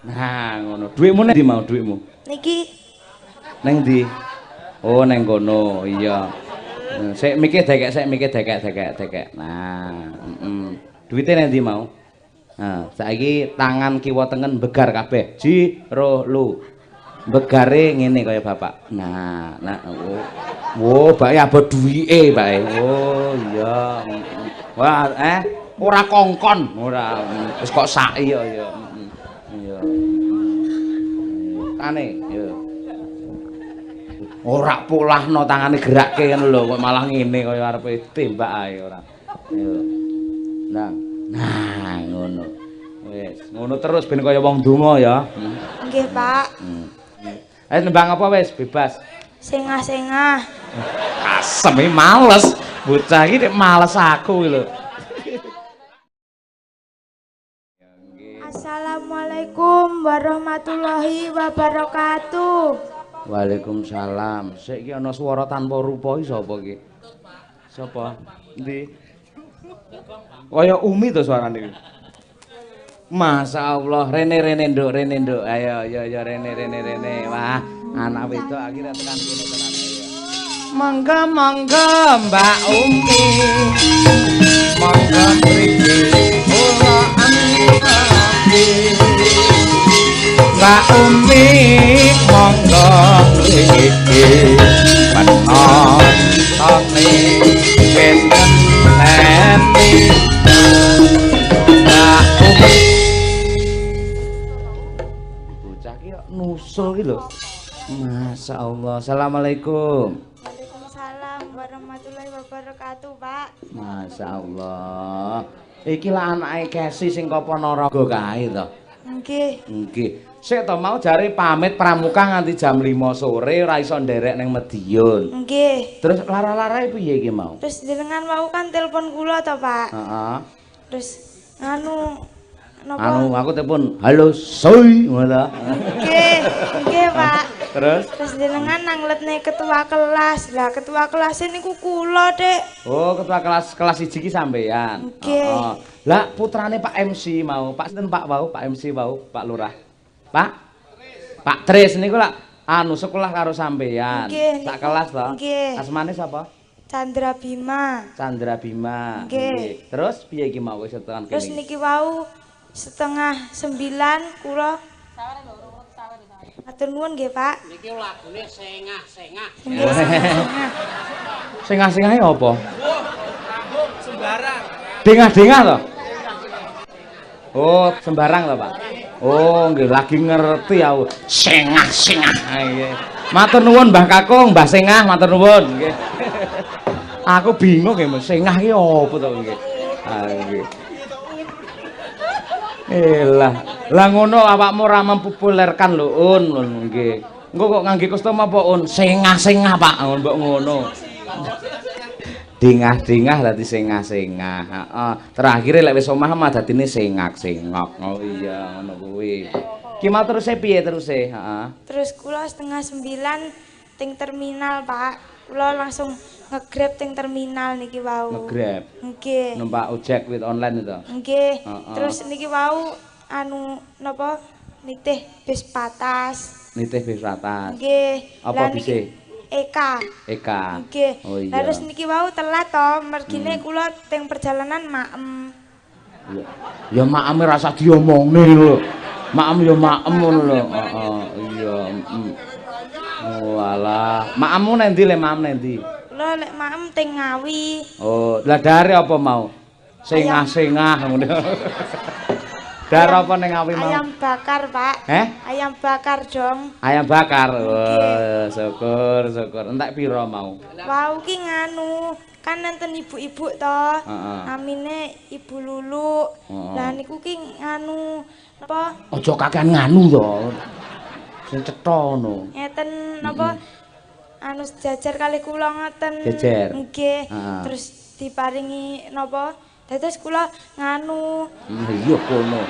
Nah, ngono. Dhuwitmu nek ndi mau dhuwitmu? Niki. Neng ndi? Oh, neng kono. Iya. Sik mikir dekek, sik mikir dekek, dekek, dekek. Nah, heeh. Duwite neng ndi mau? Nah, saiki tangan kiwa tengen begar kabeh. Ji, ro, lu. Begare ngene kaya bapak. Nah, nah, oh. Oh, bae abot duwike bae. Oh, iya. Wah, ora kongkon, ora. Wis kok saki ya, ya. Iya. Tane, yo. Ora polahno tangane gerake ngono lho, kok malah ngene kaya arepe tembak ae ora. Yo. Nah, nah ngono. Wis, ngono terus ben kaya wong donga ya. Nggih, Pak. Nembang apa wis bebas. Sengah-sengah. Asem iki males. Bocah iki nek males aku iki lho. Assalamualaikum warahmatullahi wabarakatuh. Waalaikumsalam. Sik iki ana swara tanpa rupa iki sapa iki? Sapa? Endi? Kaya Umi to suarane iki. Masya Allah, rene rene nduk, rene nduk. Ayo ayo ayo rene rene rene. Wah, anak wedok akhirnya tekan kene tenan ayo. Mangga mangga Mbak Umi. Mangga mriki kula anggi. Mbak Umi monggo mriki. Penontone wis ngenteni. Mbak Umi. Bocah ki nusul ki lho. Masya Allah. Assalamualaikum. Waalaikumsalam warahmatullahi wabarakatuh, Pak. Masya Allah. Iki lah anake Kesi sing ka Ponorogo kae to. Nggih. Nggih. Sik to mau jare pamit pramuka nganti jam 5 sore ora iso nderek ning Madiun. Nggih. Terus lara-larae piye iki mau? Terus jenengan wau kan telepon kula to, Pak. Heeh. Terus nganu napa? Anu aku telepon, "Halo, soy." Ngono ta. Nggih, nggih, Pak. Terus terus jenengan nangletne ketua kelas. Lah ketua kelas niku kula, Dik. Oh, ketua kelas kelas 1 iki sampean. Nggih. Heeh. Lah putrane Pak MC mau, Pak sinten Pak wau, Pak MC wau, Pak Lurah. Pak? Pak Tris niku lak anu sekolah karo sampean. Sak kelas to? Nggih. Asmane sapa? Chandra Bima. Chandra Bima. Nggih. Terus piye iki mau wis tekan kene? Terus niki wau 8:30 kula. Matur nuwun nggih, Pak. Niki lagune sengah-sengah. Nggih, sengah-sengah. Sengah-sengahe apa? Rambut sembarang. Dengah-dengah to? Oh, sembarang to, Pak. Oh, nggih lagi ngerti aku. Sengah-sengah. Nggih. Matur nuwun Mbah Kakung, Mbah Sengah, matur nuwun nggih. Aku bingung nggih, sengah iki apa to nggih. Ah nggih. Elah, lah ngono awakmu ora mempopulerkan lho, Un, nggih. Engko kok ngangge kostum apa, Un? Sengah-sengah, Pak, mbok ngono. Dingah-dingah dadi sengah-sengah. Heeh. Terakhir lek wis omah mah dadine sengak-sengok. Oh iya, ngono kuwi. Ki mau teruse piye teruse? Heeh. Terus kula 8:30 teng terminal, Pak. Kula langsung nge-grab teng terminal niki wau. Nge-grab. Nggih. Numpak ojek with online itu. Nggih. Heeh. Terus niki wau anu napa nitih bis patas. Nitih bis patas. Nggih. Apa bise? Eka. Eka. Nggih. Oh iya. Lah terus niki wau telat to, mergine kula teng perjalanan maem. Ya, ya maeme rasa diomongne lho. Maem ya maem ngono lho. Heeh, iya. Oh alah, maemmu nang ndi le maem nang ndi? Kula lek maem teng Ngawi. Oh, lah dare apa mau? Sengah-sengah ngono. Dar apa ning Ngawi mau? Ayam bakar, Pak. Heh? Ayam bakar dong. Ayam bakar. Oh, syukur, syukur. Entek pira mau? Wau ki nganu, kan nenten ibu-ibu to. Heeh. Namine Ibu Lulu. Heeh. Lah niku ki nganu apa? Aja kakean nganu to. Sing cetha ngono. Ngeten napa? Anu sejajar kalih kula ngoten. Jejer. Nggih. Heeh. Terus diparingi napa? Dados kula nganu. Iya kono.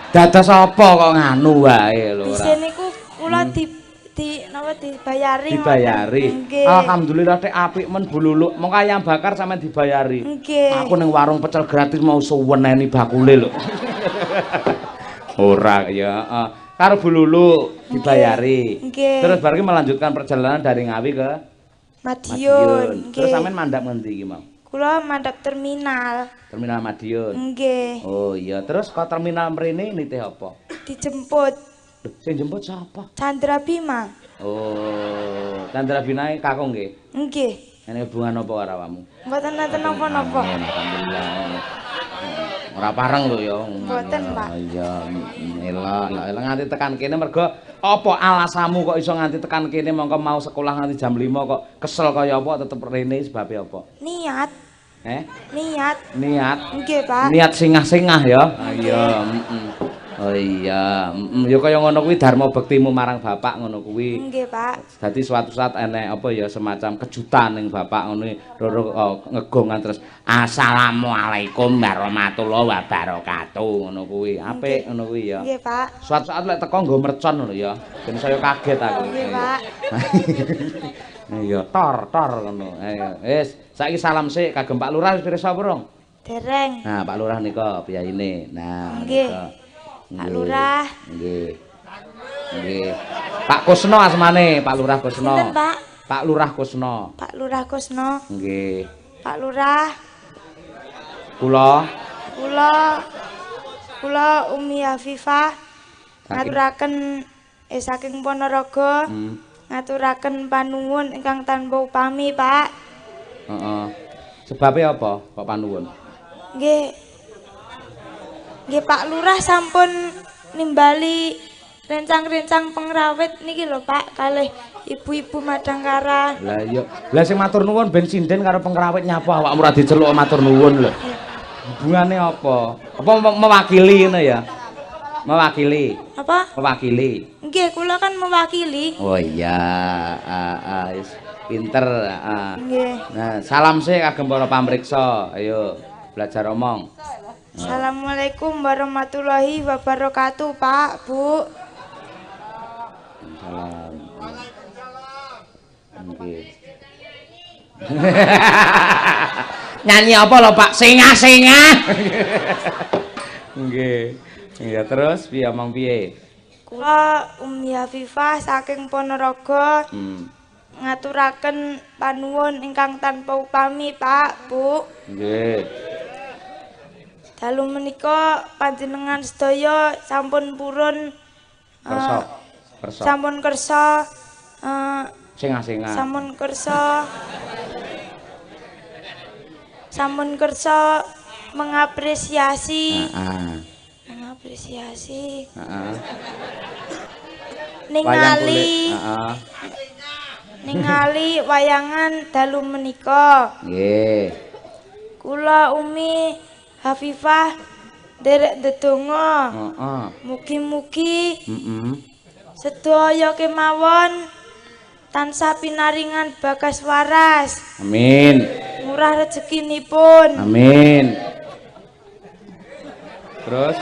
Dados apa kok nganu wae lho ora. Bise niku kula di napa dibayari. Dibayari. Nggih. Alhamdulillah tek apik men Bu Luluk. Mongko ayam bakar sampean dibayari. Nggih. Aku ning warung pecel gratis mau suweneni bakule lho. Ora ya, heeh. Karo Bu Lulu dibayari. Nggih. Terus bar iki melanjutkan perjalanan dari Ngawi ke Madiun. Terus sampean mandhap ngendi iki mau? Kula mandhap terminal. Terminal Madiun. Nggih. Oh iya, terus kok terminal mrene nitih apa? Dijemput. Lho, sing jemput sapa? Chandra Bima. Oh, Chandra Bima kakung nggih? Nggih. Ene hubungan apa karo awakmu? Mboten nenten napa-napa. Alhamdulillah. Ora pareng lho ya. Mboten, Pak. Iya, elok, elok nganti tekan kene mergo apa alasanmu kok iso nganti tekan kene mongko mau sekolah nganti jam 5 kok kesel kaya apa tetep rene sebabe apa? Niat. Niat. Niat. Nggih, Pak. Niat singah-singah ya. Iya, heeh. Oh iya, ya kaya ngono kuwi dharma bektimu marang bapak ngono kuwi. Nggih, Pak. Dadi suatu saat enek apa ya semacam kejutan ning bapak ngono roro ngegongan terus assalamualaikum warahmatullahi wabarakatuh ngono kuwi. Apik ngono kuwi ya. Nggih, Pak. Suatu saat lek teko nggo mercon ngono ya. Ben saya kaget aku. Nggih, Pak. Iya, tor tor ngono. Ayo, wis, saiki salam sik kagem Pak Lurah wis pirsa urung? Dereng. Nah, Pak Lurah nika piyayine. Nah, nggih. Pak Lurah. Nggih. Nggih. Pak Kusno asmane, Pak Lurah Kusno. Sinten, Pak? Pak Lurah Kusno. Pak Lurah Kusno. Nggih. Pak Lurah. Kula. Kula Umi Afifah ngaturaken saking Ponorogo. Ngaturaken panuwun ingkang tanpa upami, Pak. Heeh. Sebabe apa kok panuwun? Nggih. Nggih, Pak Lurah sampun nimbali rencang-rencang pengrawit niki lho, Pak, kalih ibu-ibu Madangkara. Lah iya, lah sing matur nuwun ben sinden karo pengrawit nyapa awakmu ora diceluk matur nuwun lho. Hubungane apa? Apa mewakili ngono ya? Mewakili. Apa? Mewakili. Nggih, kula kan mewakili. Oh iya, wis pinter. Nggih. Nah, salam sik kagem para pamriksa. Ayo belajar omong. Assalamualaikum warahmatullahi wabarakatuh, Pak, Bu. Salam. Nggih. Nyanyi apa lho, Pak? Singah-singah. Nggih. Ya terus piye omong piye? Kula Umi Afifah saking Ponorogo. Ngaturaken panuwun ingkang tanpa upami, Pak, Bu. Nggih. Dalu menika panjenengan sedaya sampun purun kersa. Sampun kersa singah-singah. Sampun kersa. Sampun kersa mengapresiasi. Mengapresiasi. Ningali. Ningali wayangan dalu menika. Nggih. Kula Umi Hafifah nderek ndedonga. Heeh. Mugi-mugi sedaya kemawon tansah pinaringan bagas waras. Amin. Murah rezekinipun. Amin. Terus?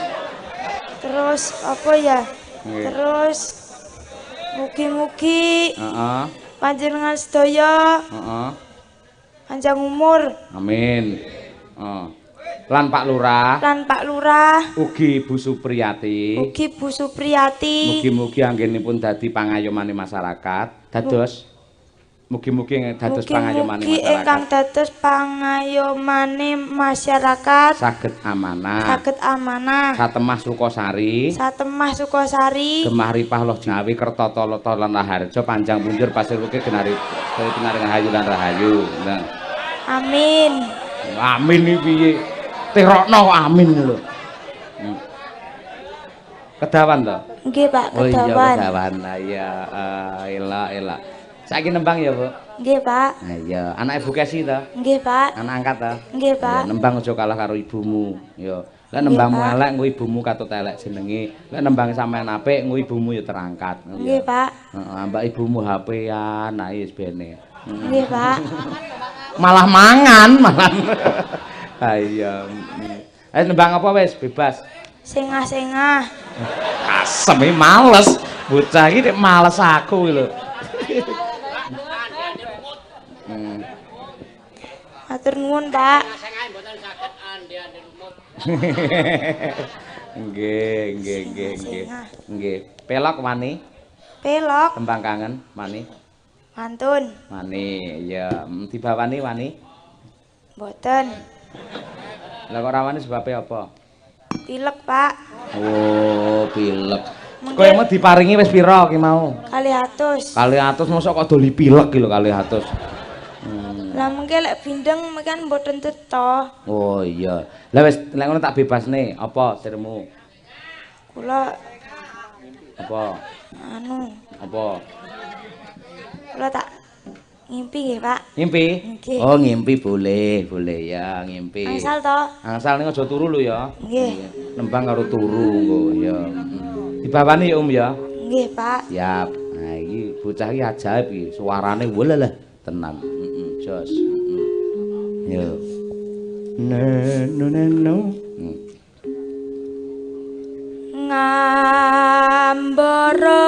Terus apa ya? Terus mugi-mugi panjenengan sedaya panjang umur. Amin. Lan Pak Lurah. Lan Pak Lurah. Ugi Ibu Supriyati. Ugi Bu Supriyati. Mugi-mugi anggenipun dadi pangayomane masyarakat. Dados mugi-mugi dados pangayomane masyarakat. Mugi ingkang dados pangayomane masyarakat. Saged amanah. Saged amanah. Satemah Sukosari. Satemah Sukosari. Gemah ripah loh Jawi Kertata Lata lan Raharja panjang punjur pasir wukir genari pinaringan hayu lan rahayu. Nah. Amin. Amin iki piye? Tirokno amin lho. Kedawan to? Nggih, Pak, kedawan. Oh iya, kedawan. Lah iya, elok elok. Saiki nembang ya, Bu? Nggih, Pak. Nah iya, anak Ibu Kesi to? Nggih, Pak. Anak angkat to? Nggih, Pak. Ya, nembang aja kalah karo ibumu, ya. Lek nembangmu elek engko ibumu katut elek jenenge. Lek nembang sampean apik engko ibumu ya terangkat. Nggih, Pak. Heeh, ambak ibumu HP-an ae wis bene. Nggih, Pak. Malah mangan, malah. Ha iya. Ayo nembang apa wis bebas. Sengah-sengah. Asem iki males. Bocah iki nek males aku iki lho. Matur nuwun, Pak. Sengah mboten saged ande-ande lumut. Nggih, nggih, nggih, nggih. Nggih. Pelok wani? Pelok. Tembang kangen wani? Mantun. Wani, iya. Dibawani wani? Mboten. Lah kok ora wani sebabe apa? Pilek, Pak. Oh, pilek. Kowe mau diparingi wis pira ki mau? 200. 200 mosok kok doli pilek ki lho 200. Lah mengke lek bindeng kan mboten cetha. Oh iya. Lah wis lek ngono tak bebasne, apa sirmu? Kula apa? Anu. Apa? Kula tak ngimpi nggih, Pak. Ngimpi? Nggih. Oh, ngimpi boleh, boleh ya, ngimpi. Angsal to? Angsal ning aja turu lho ya. Nggih. Nembang karo turu engko ya. Dibawani ya, Om ya. Nggih, Pak. Siap. Nah, iki bocah iki ajaib iki, suarane welalah tenan. Heeh, jos. Heeh. Yo. No no no. Ngambara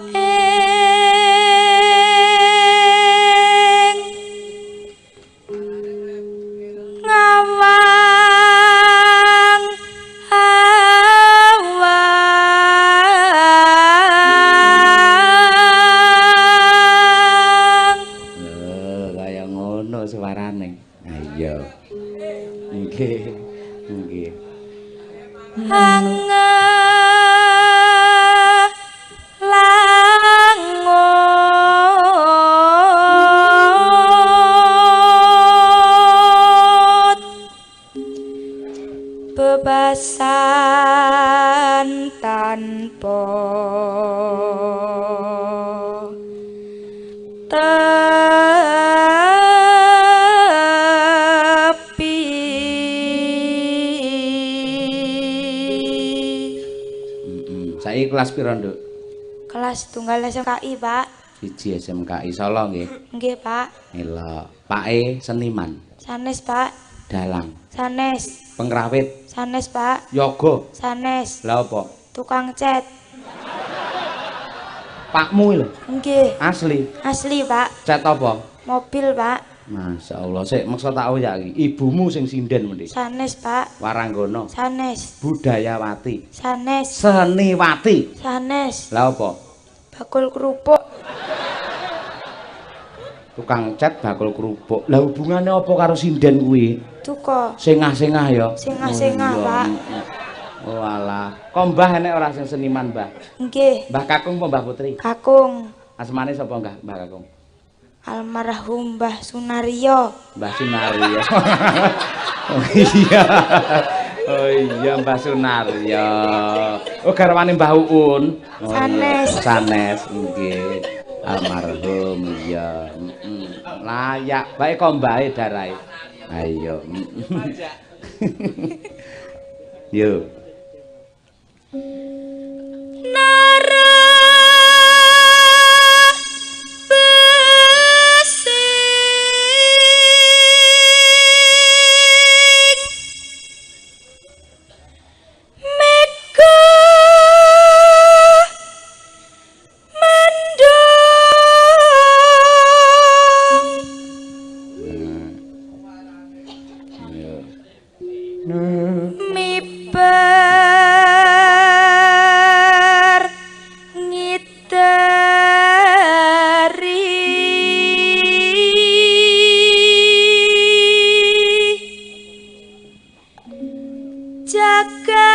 ing ngawang awang. Kaya ngono suarane. Iya. Nggih. Nggih. Langut bebasan tanpa tepi. Saiki kelas pira, Nduk? Kelas tunggal SMKI, Pak. 1 SMKI Solo nggih. Nggih, Pak. Elok. Pake seniman. Sanes, Pak. Dalang. Sanes. Pengrawit. Sanes, Pak. Yoga. Sanes. Lah apa? Tukang cat. Pakmu lho. Nggih. Asli. Asli, Pak. Cat apa? Mobil, Pak. Masya Allah, sik maksa tak oyak iki. Ibumu sing sinden mendhi. Sanes, Pak. Waranggono. Sanes. Budayawati. Sanes. Seniwati. Sanes. Lah apa? Bakul kerupuk. Tukang cat bakul kerupuk. Lah hubungane apa karo sinden kuwi? Duka. Sengah-sengah ya. Sengah-sengah, oh, Pak. Oh alah. Kok mbah enek ora sing seniman, Mbah? Nggih. Mbah Kakung apa Mbah Putri? Kakung. Asmane sapa Mbah Mbah Kakung? Almarhum Mbah Sunario. Mbah Sunario. Oh iya. Oh iya Mbah Sunario. Oh garwane Mbah Uun. Oh, sanes. Iya. Sanes nggih. Almarhum iya. Layak bae kok mbahe darahe. Ayo. Yo. Nara miber ngiteri jagat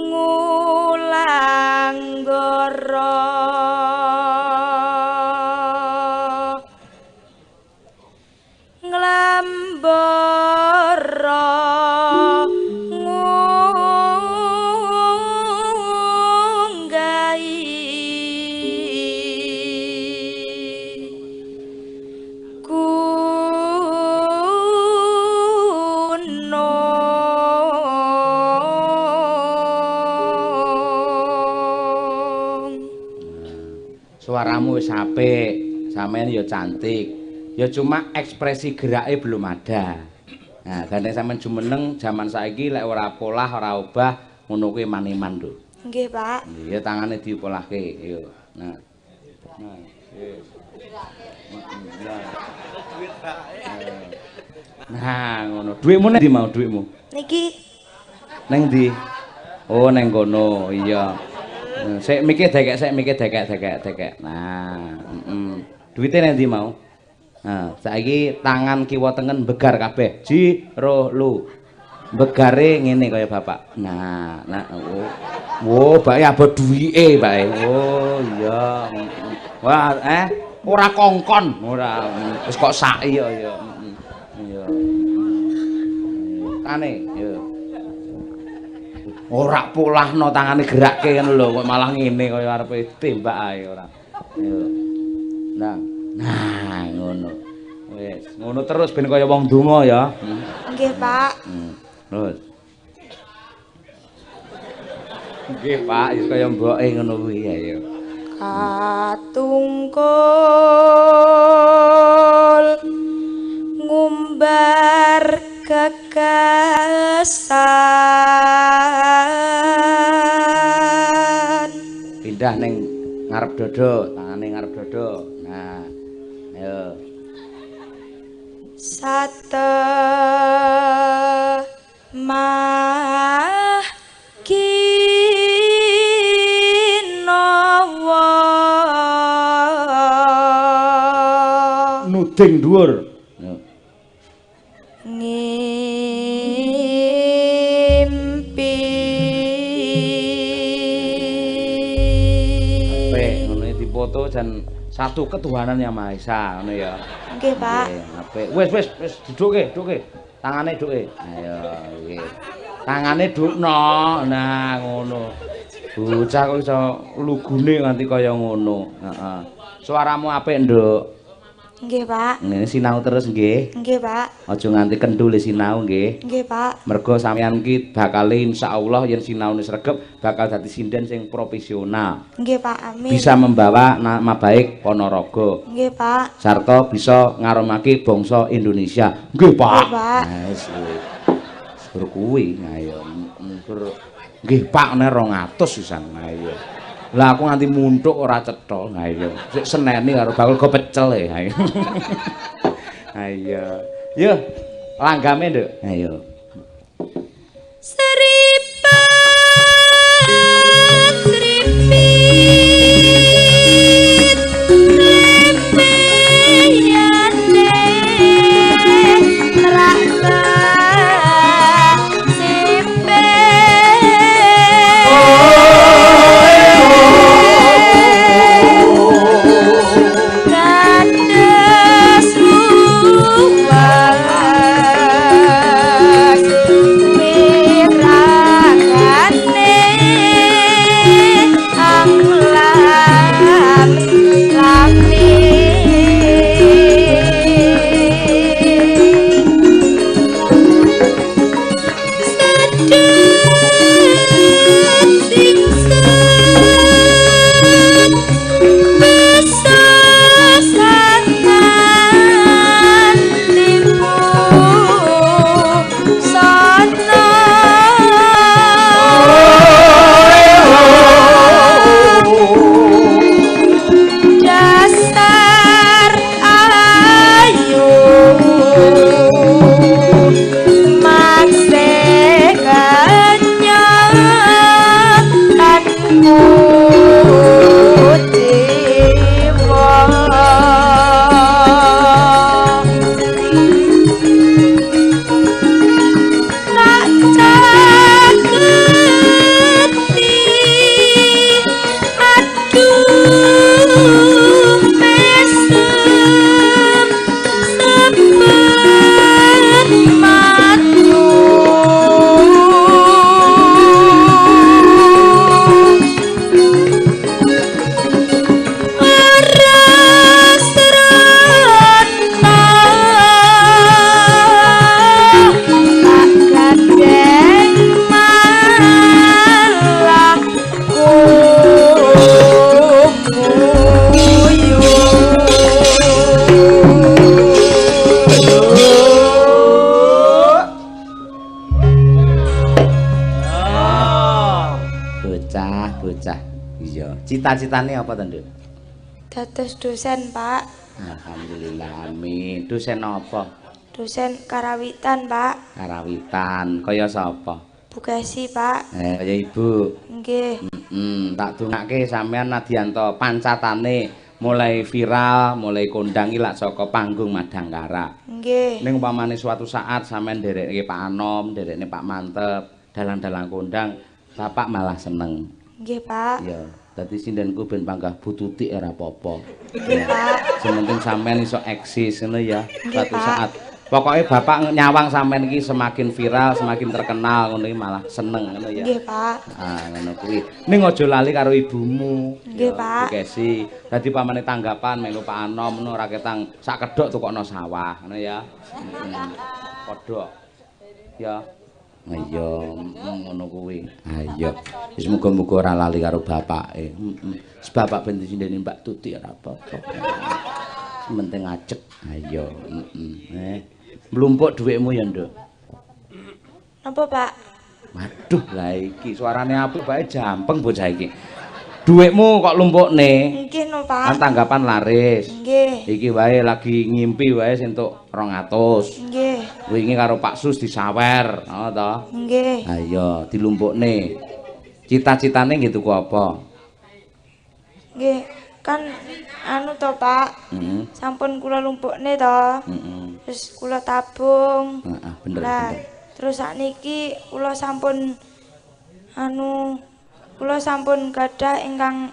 ngulanggara nglambara ngunggahi gunung. Suaramu wis apik, sampean ya cantik. Ya cuma ekspresi gerake belum ada. Nah, gandeng sampean jumeneng jaman saiki lek ora polah, ora obah, ngono kuwi eman-eman, Nduk. Nggih, Pak. Iya, tangane dipolahke, yo. Nah. Nah, wis. Nah, ngono. Dhuwitmu nek ndi mau dhuwitmu? Niki. Neng ndi? Oh, neng kono. Iya. Sik mike dekek, sik mike dekek, dekek, dekek. Nah, heeh. Duwite neng ndi mau? Nah, saiki tangan kiwa tengen begar kabeh. Ji, ro, lu. Begare ngene kaya bapak. Nah, nah, oh. Oh, bae abot duwike bae. Oh, iya. Wah, ora kongkon, ora. Wis kok saki ya, ya. Iya. Tane, yo. Ora polahno tangane gerake ngono lho, kok malah ngene kaya arepe tembak ae ora. Yo. Nah, nah ngono. Wis, ngono terus ben kaya wong donga ya. Nggih, Pak. Terus. Nggih, Pak, wis kaya mboke ngono kuwi ayo. Katungkul ngumbar gegasan. Pindah ning ngarep dodo, tangane ngarep dodo. Nah, ayo. Sate mah kinawa nuding dhuwur ngimpi. Apik ngono iki dipoto jan satu ketuhanan yang Maha Esa ngono ya. Nggih, Pak. Apik. Wis wis wis duduke, duduke. Tangane duke. Ayo nggih. Tangane dukno. Nah, ngono. Bocah kok iso lugune nganti kaya ngono. Heeh. Suaramu apik, Nduk. Nggih, Pak. Ngene sinau terus nggih. Nggih, Pak. Aja nganti kendhule sinau nggih. Nggih, Pak. Mergo sampeyan ki bakal insyaallah yen sinaune sregep bakal dadi sinden sing profesional. Nggih, Pak. Amin. Bisa membawa nama baik Ponorogo. Nggih, Pak. Sarta bisa ngaromake bangsa Indonesia. Nggih, Pak. Nggih, Pak. Nah, wis kuwi. Ayo. Nggih, Pak, nek 200 sisan. Ayo. Lah aku nganti muntuk ora cetha. Ha iya. Sik seneni karo bakul go pecel e. Ha iya. Ayo. Yo, langgame, Nduk. Ayo. Seripat ripit lepeyane neraka simpe. Bocah, bocah. Iya, cita-citane apa to, Nduk? Dados dosen, Pak. Alhamdulillah, amin. Dosen apa? Dosen karawitan, Pak. Karawitan. Kaya sapa? Bu Kesi, Pak. Kaya Ibu. Nggih. Tak dongake sampean nadyanto pancatane mulai viral, mulai kondang iki lak saka panggung Madangkara. Nggih. Ning umpamane suatu saat sampean nderekke Pak Anom, nderekne Pak Mantep, dalang-dalang kondang, bapak malah seneng. Nggih, Pak. Iya. Dadi sindenku ben panggah bututi ora apa-apa. Nggih, Pak. Sementing sampean iso eksis ngono ya suatu Pak. Saat. Pokoke bapak nyawang sampean iki semakin viral, semakin terkenal ngono iki malah seneng ngono ya. Nggih, Pak. Ah, ngono kuwi. Ning aja lali karo ibumu. Nggih, Pak. Bu Kesi. Dadi pamane tanggapan melu Pak Anom ngono ora ketang sak kedhok tukokno sawah ngono ya. Padha. Ya. Iya, ngono kuwi. Ha iya. Wis muga-muga ora lali karo bapake. Heeh. Bapak ben disindeni Mbak Tuti ora apa-apa. Sementing ajeg. Ha iya, heeh. Mlumpuk dhuwitmu ya, Nduk. Napa, Pak? Waduh, lah iki suarane apik bae jampeng bocah iki. Dhuwitmu kok lumpukne? Nggih no, Pak. Kan tanggapan laris. Nggih. Iki wae lagi ngimpi wae entuk 200. Nggih. Wingi karo Pak Sus disawer, ngono to? Nggih. Ha iya, dilumpukne. Cita-citane nggih tuku apa? Nggih, kan anu to, Pak. Heeh. Sampun kula lumpukne to. Heeh. Terus kula tabung. Heeh, bener Lah, bener. terus sakniki kula sampun anu kula sampun gadah ingkang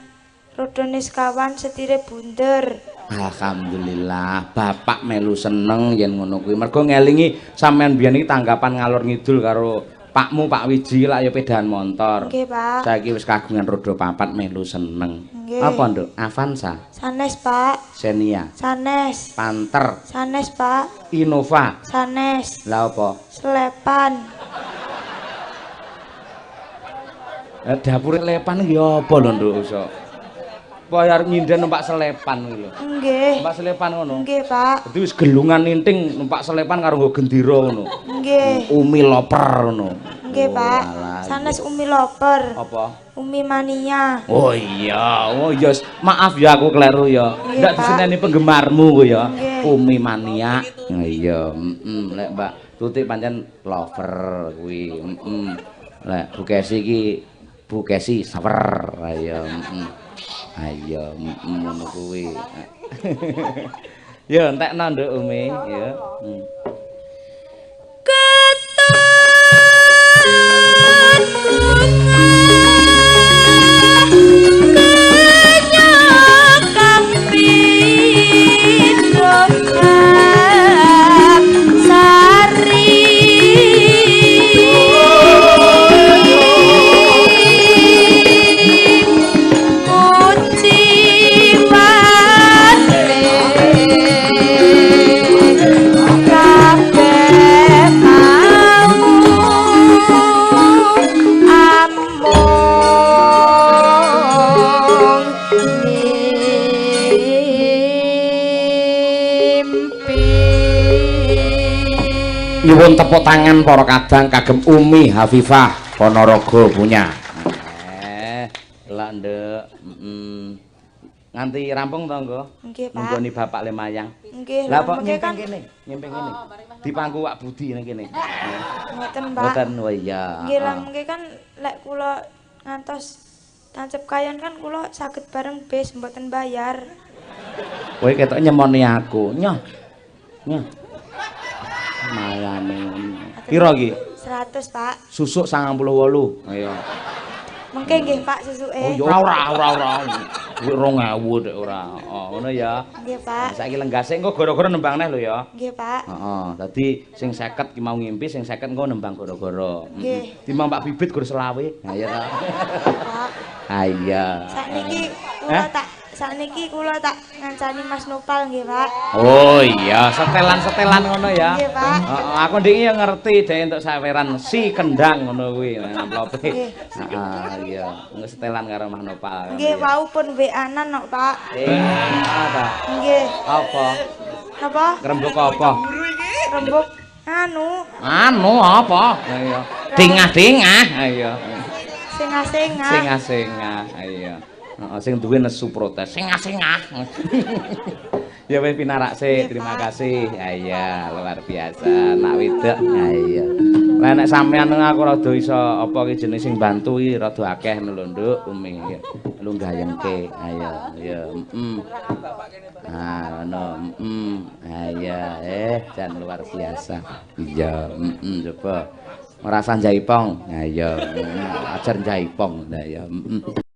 rodone sekawan setire bunder. Alhamdulillah, bapak melu seneng yen ngono kuwi. Mergo ngelingi sampean biyen iki tanggapan ngalor ngidul karo pakmu Pak Wiji lak ya pedahan montor. Nggih, Pak. Saiki wis kagungan roda papat melu seneng. Nggih. Apa, Nduk? Avanza, Sanes, Pak. Xenia, Sanes. Panther, Sanes, Pak. Innova. Sanes. Lah apa? Selepan. Dapure lepan iki apa lho, Nduk? Iso. Apa arep nyinden numpak selepan kuwi lho. Nggih. Numpak selepan ngono. Nggih, Pak. Dadi wis gelungan ninting numpak selepan karo nggo gendera ngono. Nggih. Umi loper ngono. Nggih, Pak. Sanes Umi loper. Apa? Umi mania. Oh iya, oh iya. Maaf ya aku kleru ya. Ndak diseneni penggemarmu ku ya. Umi mania. Oh iya, heeh. Lek Mbak Tuti pancen lover kuwi, heeh. Lek Bu Kesi iki Bu Kesi sawer. Ayo, heeh. Ayo, ngono kuwi. Ya entekno Nduk Umi, ya. Nyuwun tepuk tangan para kadang kagem Umi Hafifah Ponorogo punya. Lha Nduk, Nganti rampung to, Nggo? Nggih, Pak. Nunggoni bapak le mayang. Nggih. Lah kok nyempeng kene? Nyempeng kene. Dipangku Wak Budi nang kene. Mboten, Pak. Mboten, oh iya. Nggih, lah mengke kan lek kula ngantos tancep kayon kan kula saged bareng bis mboten bayar. Kowe ketok nyemoni aku. Nyoh. Nyoh. Mayane. Piro iki? 100, Pak. Susuk 98. Ayo. Mengke nggih, Pak, susuke. Oh ya ora. Kuwi 2000 dek ora. Oh, ngono ya. Nggih, Pak. Saiki lenggase engko gara-gara nembang neh lho ya. Nggih, Pak. Heeh, dadi sing 50 ki mau ngimpi, sing 50 engko nembang gara-gara. Nggih. Timbang Pak Bibit gur selawe. Ha iya ta. Pak. Ha iya. Sakniki kula tak sakniki kula tak ngancani Mas Nopal nggih, Pak. Oh iya, setelan-setelan ngono ya. Nggih, Pak. Heeh, aku ndek ya ngerti dhek entuk saweran si kendang ngono kuwi nang amplope. Heeh, iya, engko setelan karo Mas Nopal. Nggih, wau pun WA-nan kok, Pak. Apa? Nggih. Apa? Napa? Ngrembug apa? Rembug anu. Anu apa? Ha iya. Dingah-dingah. Ha iya. Sengah-sengah. Sengah-sengah. Ha iya. Heeh, sing duwe nesu protes. Sengah-sengah. Ya wis pinarak sik, terima kasih. Ha iya, luar biasa. Nak wedok. Ha iya. Lah nek sampean aku rada iso apa ki jenenge sing bantu iki rada akeh ngono lho, Nduk, Umi. Lu gayengke. Ayo, ya, heeh. Ah, ngono, heeh. Ha iya, jan luar biasa. Iya, heeh, coba. Ora usah njaipong. Ha iya, ajar njaipong. Ha iya, heeh.